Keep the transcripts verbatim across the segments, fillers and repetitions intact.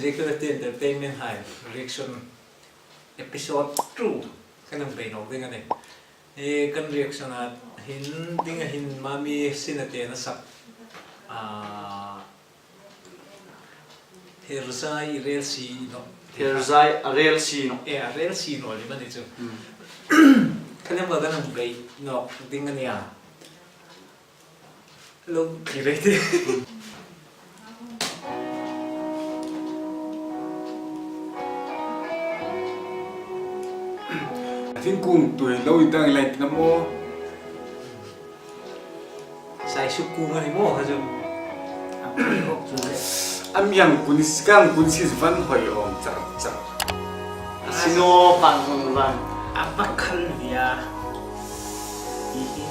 Regular Entertainment hai reaction episode two kan hang bei nawk ding a nih. E, kan reaction a hin ding a hin Mami Sina te na sak. A, Herzai rel si no. Herzai a rel si no. E, a rel si no li mani chu. Hmm. Kan hang ba kan hang bei nawk ding a nih a. Lo, ki rei te. A thingkung tui lo i dang lai na mo. Sai su ku nga ni mo ka jong. A mi ang kun si kang kun si van hoi om chak chak. A sino pang hong vang. A va khal via. Hi hi.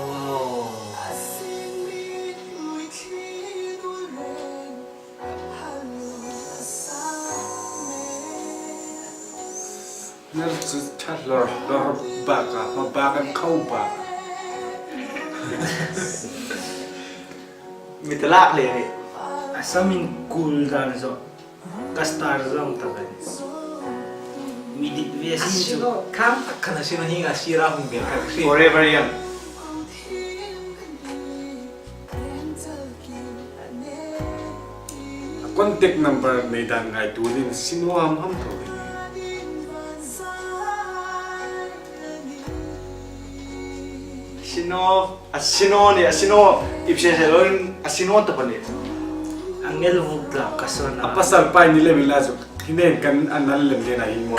Oh. Nar chu ṭha hlor hlor bak a, hma bak an kho bak. Mi ta lak le ni. A samin kul dan zo. Ka star zong ta ben. Mi dit ve sin chu. Asino, kham tak khan asino hi nga sira hung bel ka si. Forever young. Contact number nei dan ngaituo ding, sino ham ham tho ding. Sino, a sino ni, a sino, ip se se lo in, a sino ta pa ni. Angel vuk la ka son a. A pasal pai ni le min la chu. Hi nen kan an nal lem de na hi mo.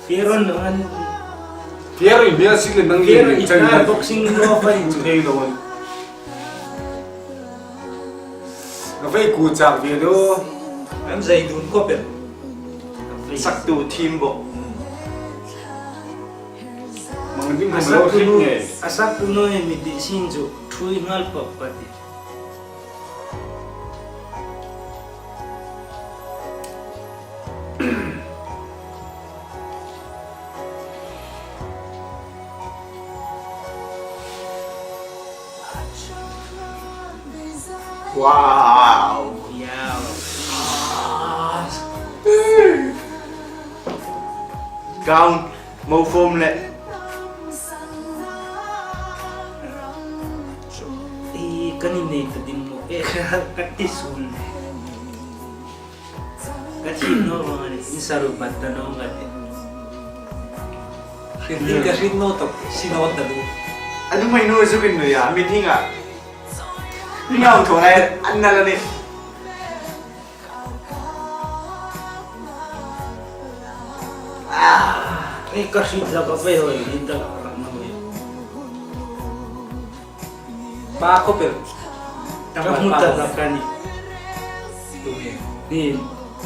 Fieron an. Fieron mi a sik le nang Fieron lem i chang ka na. Boxing lo pa in chu. Nei lo an. Ka vei ku chak ve do. An zai dun ko pen. Sak tu thim bo. Mang ding ko lo thim nge. A sak tu no e mi ti sin chu. Thui ngal pa pa ti. Wow. Yeah. Gown, mo form le. E, kan in nei ta ding mo. E, ka ti sun. Ka thi no vang a ni, in saru bat ta no ka ti. Hriet ding ka hriet naw tawp, si naw ta lu. A nu mai nu zu kin nu ya, mi thing a. Ni ngau tho lai, an na la ni. Ah, ni ka hriet la ka vei hoi, ni ta la ka na hoi. Pa ko pel. Ka hmu ta hlak a ni. Tu ni. Ni,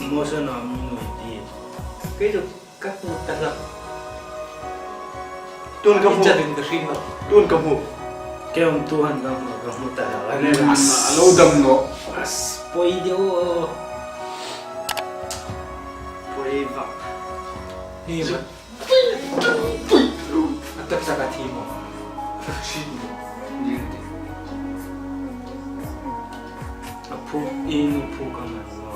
emotion a mi nuoi ti. Kei chu ka hmu ta hlak. Tun ka hmu. Chatin ka hriet naw. Tun ka hmu. Kei um tu han ka hmu, ka hmu ta hlak a ni. As. A lo dam naw. As, poi de o. Poi vak. Ni ma. A tak tak a thi mo. A phuk in phuk a man mo.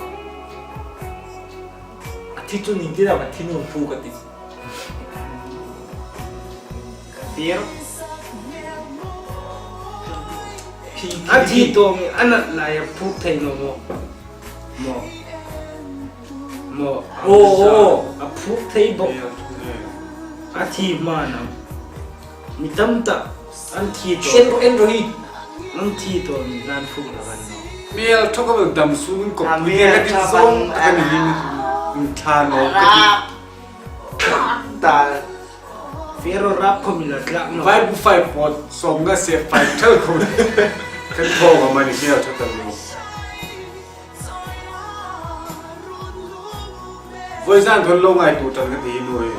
A thi chu ning ti dam a thi nun phuk a ti. Fir. A thi tawng a nat lai a phuk thei naw mo. Mo. Mo. Oh, oh. A phuk thei bok. A thi hma na. Mi tam tak an thi tawng. En ro, en ro hi. An thi tawng ni nan phuk la kan no. Mial thok a dam sung ko. A mial thok a dam. Kan hin. Thla no. Ta. Fero rap ko mi la tlak no. Vai bu fai pot som nga se fai thal ko. Kan thong a mani mial thok a dam. Voi zan thon lo ngaituo ṭan ka ti nuoi.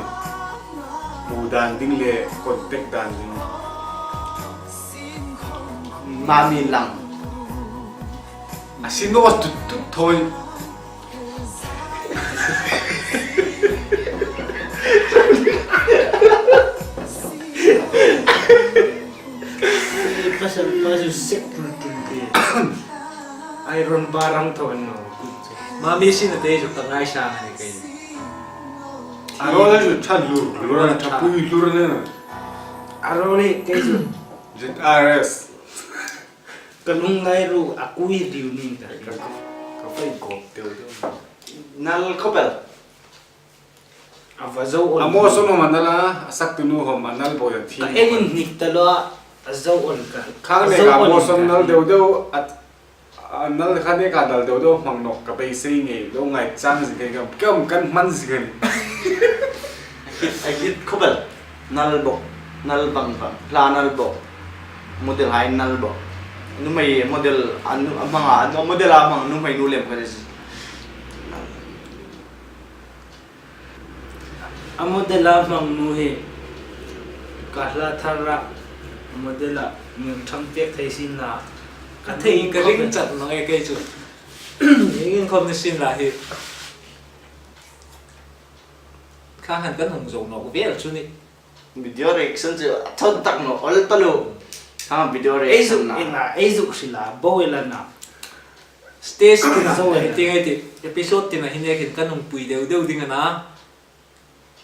Hmu dan ding le contact dan ding. Mami lang. A si naw tut tut thoi. Sal pa chu sek tun tun te. Iron bar ang thaw an naw. Mami sin a te chu ka ngai sang a ni kei. A rawl a chu ṭha lur lur a, ṭha pui lur a ni. A rawl hi kei chu Z R S. Ka lungngai ruok a kui diu ni ta. Ka, ka fei kawp deu deu. Nal khawp el. A va zo ol. A mawsawm a nal a, a saktu nu khawm a nal bawk a thi. Ka en inhnik ta lo a, a zo ol ka. Khang a neka zo ol mawsawm ka nal deu deu, a, a nal kha neka nal deu deu hmang nawk ka beisei ngei lo, ngai chang zing kei ka, ka kan hman zing kei. A hit khawp el. Nal bawk, nal bang bang, hla nal bawk. Model hai nal bawk. Nuhmei model, a nu, a hmang a, a model a hmang, nuhmei nu lem ka ni si. A model a hmang nu hi ka hla thar a, a model a min ṭhang pek thei sin la. Ka thei ka ring chat mang e kei chu. Ring khawm ni sin la hi. Kha han kan hung zo nawk vel chu ni. Video reaction chu a thon tak naw, ol ta lo. Kha video reaction na. Ei zuk ina, ei zuk hrila, bo ila na. Stage tina, zo ina. Hei ti ngai ti, episode tina hi nekin kan hung pui deu deu ding a na.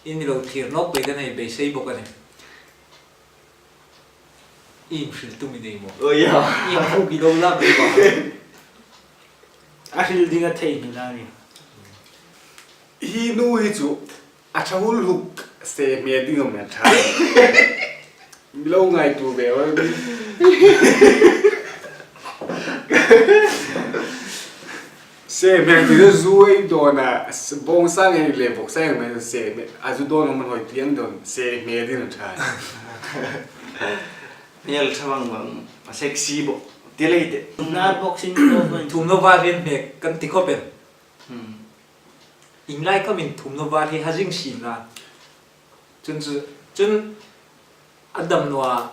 In lo thlir nawk pei kan hei beisei bawk a ni. Iem hril tum i nei maw? Oh, yeah. Iem hruk i lo la pei ba. A hril ding a thei hmel a ni. Hi nu hi chu a ṭha hul huk se hme ding am a ṭha. Mi lo ngaituo ve ro. Se hme ti zu ei dawn a, bawng sang ei le bawk sang ei se hme. A zu dawn man hoi tiang dawn, se hme ding a ṭha. Hmel ṭha vang vang, a sexy bawk. Ti lei te. Nar boxing ko. Thum lo var rin hme kan ti khawp el. Hmm. Inglai ka min thum lo var hi ha zing sin la. Chun chu, chun a dam naw a,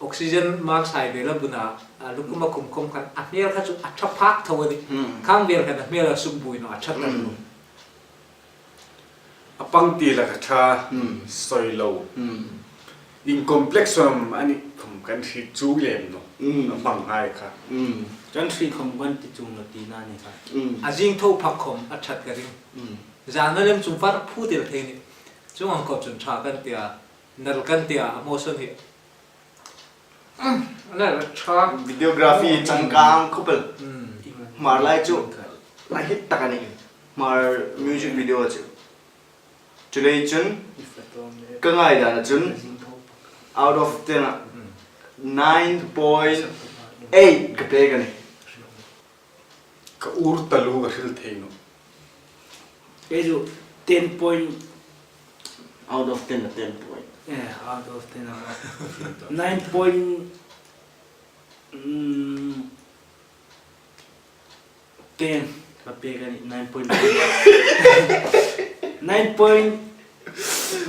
oxygen mask hai ve la bun a, a lukum a khum khawm khan a hmel kha chu a ṭha phak tho a ni. Hmm. Khang vel khan a hmel a suk bui naw a ṭha ta. Hmm. A pang ti la ka ṭha, hmm, soi lo. Hmm. In complexion a ni khawm kan hriet chu lem naw. Hmm. A hmang hai kha. Hmm. Kan hriet khawm kan ti chung naw ti na ni kha. Hmm. A zing tho phak khawm a ṭhat ka ring. Hmm. Zan a lem chung var phu tel thei ni. Chung ang khawm chun ṭha kan ti a. Nal kan ti a, a mawsawm hi. Mm, a nal a ṭha. Videography changkang khawp el. Mm. Hmar lai chu. Lai hit tak a ni. Hmar music video chu. Chuleiin chun, ka ngaidan a chun, out of ten a, mm, nine point eight ka pek a ni. Ka ur taluo ka hril thei naw. Kei chu ten point. Out of ten a ten point. Eh, out of ten a. Nine point, mm, ten ka pek a ni, nine point nine. Nine point,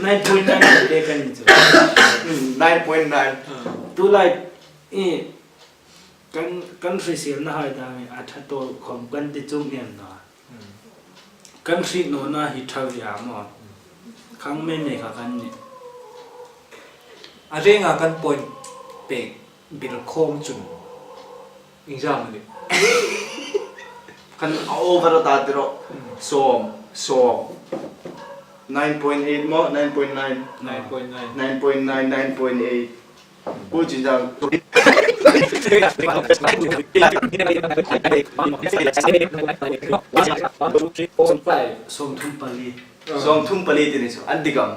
nine point nine ka pek a ni chu. Mm, nine point nine. Ah. Tulai, eh, Kan, kan hriselna hai dam a ṭha tawl khawm kan ti chung em naw. Hmm. Kan hriet nawna hi ṭha ve a maw. Hmm. Khang mei mei kha kan ni. A renga kan point pek bil khawm chun. Exam a ni. Kan over ta tiro. Hmm. Sawm, sawm. Nine point eight maw, nine point nine. Nine point nine. Nine point nine, nine point eight. Pu Chin Thang. Sawmthum pali. Sawmthum pali ti ni chu. An dik am.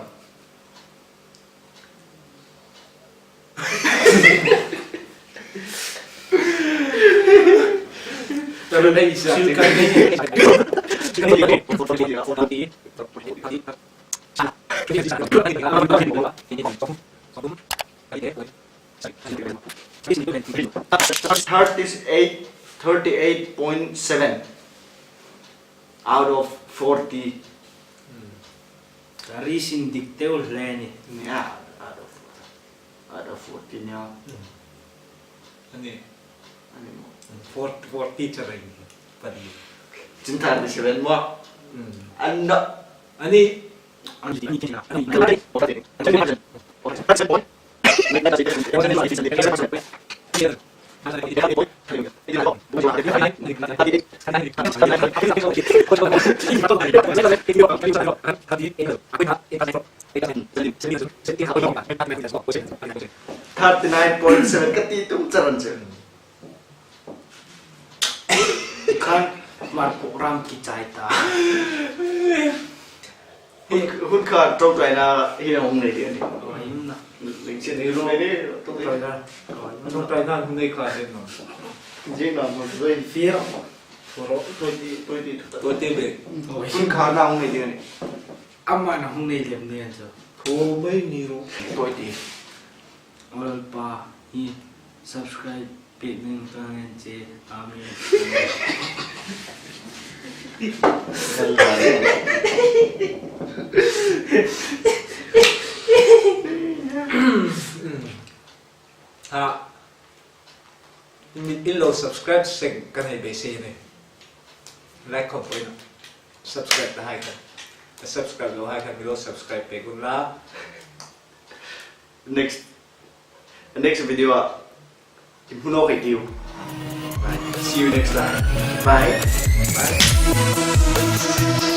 Thirty-eight, thirty-eight point seven out of forty. Hmm. Ka ri sin dik teu hle ni. Nia, out of, out of forty nia. Hmm. Ani. Ani maw. Four, forty charai ni. Padi. Chin thirty-seven maw. Hmm. An na. Ani. Ani. Ani. Ani. Ani. Ani. Ani. Ani. Ani. Ani. Ani. Ani. Thirty nine point seven ka ti tum charan chu. Khan mar program ki chai ta. Hun, hun kha ṭawngṭaina hi a hung nei ding a nih. Oi, um na. Lengchen hi hung nei ding, ṭawngṭaina. Ṭawngṭaina. Ṭawngṭaina hung nei kha ding naw. Jing na mo zoi. Fier. Thoro. Twenty, twenty. Twenty be. Oi. Hun kha na hung nei ding a nih. Ama na hung nei lem ni an chu. Thor mai ni ro. Twenty. Lalpa hi subscribe pek ding ka ngen che. Amen. Ha. In, in lo subscribe seng kan hei beisei ni. Like khom poi naw. Subscribe ta hai khan. Subscribe lo hai khan mi lo subscribe pek unla. Next, next video a. Kim huno kai tiu. Right. See you next time. Bye. Bye.